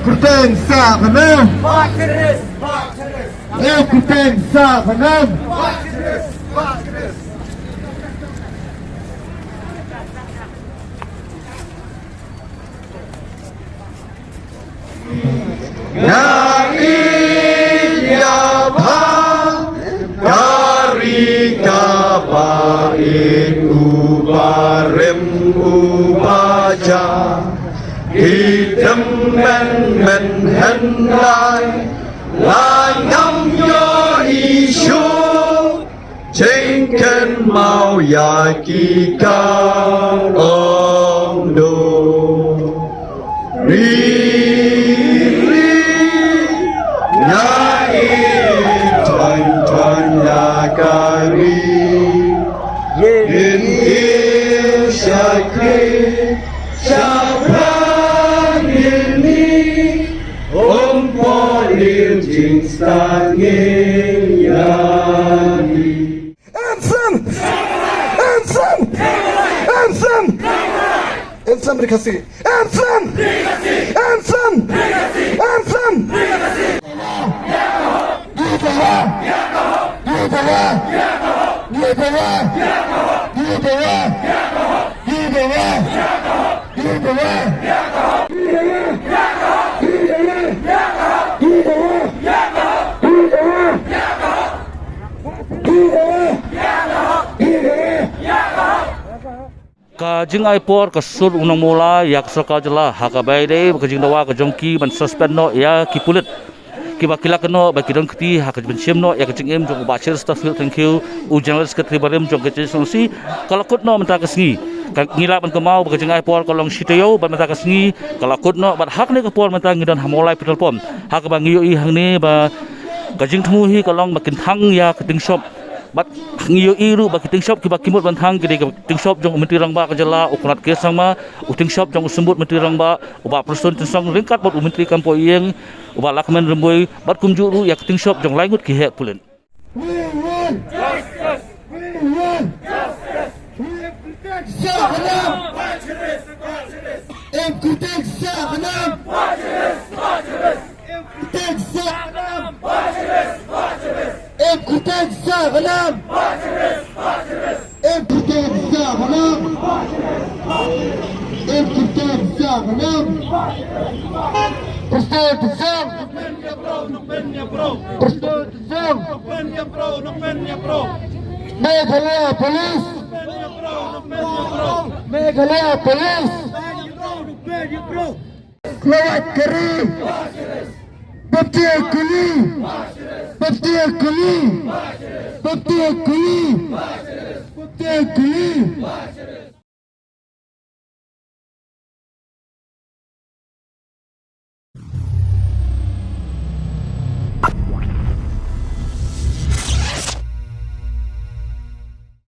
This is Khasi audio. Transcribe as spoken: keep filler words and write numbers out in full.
Kyrteng Sah Khnam. Em Kyrteng Sah Khnam. Nga ïeit ïa pha, ka ri kaba ïeit, u barim u baja, ki tymmen men hyndai, la ngam ïohi shuh jingkynmaw ïa ki kong do. Ri, ri, nga ïeit thon thon ïa ka ri. Ïeit ïeit shakri, shaphrang ïeit ni. Ym poi ïeit jingstad ngi ïa ri. Em Sah! Em Sah! Em Sah! Em Sah ri Khasi! Em Sah! Em Sah! Em Sah! Ka jingai por ka sur u nongmawlai ïa ka sorkar jylla ha kaba ïadei bad ka jingdawa ka jong ki ban suspend noh ïa ki pulit kiba ki la kynnoh ba ki don kti ha ka jingpynshim noh ïa ka jingim jong u Bah Cheristerfield Thangkhiew, u General Secretary barim jong ka J S N C. Ka la kut noh mynta ka sngi. Ka ngi lah ban kynmaw ba ka jingai por ka long shi taïew bad mynta ka sngi ka la kut noh bad ha kane ka por mynta ngi don ha Mawlai Petrol Pump ha kaba ngi ïohi hangne ba ka jingthmu hi ka long ba kin thang ïa ka tyngshop. Bad ngi ïohi ruh ba ki tyngshop kiba ki mut ban thang ki dei ki tyngshop jong u Myntri Rangbah ka jylla u Conrad K Sangma, u tyngshop jong u Symbud Myntri Rangbah u Bah Prestone Tynsong ryngkat bad u Myntri Kam Pohïing u Bah Lahkmen Rymbui bad kumjuh ruh ïa ki tyngshop jong lai ngut ki heh pulit. We want justice. We want justice. We want justice. Em Kyrteng Sah Khnam! Em Kyrteng Sah Khnam! Em Kyrteng Sah Khnam! Em Kyrteng Sah Khnam! Em Kyrteng Sah Khnam! Prestone Tynsong! Prestone Tynsong! Meghalaya Police! Meghalaya Police! Lawat kari. Baptia kuli. Baptia kuli. Baptia kuli. Baptia kuli.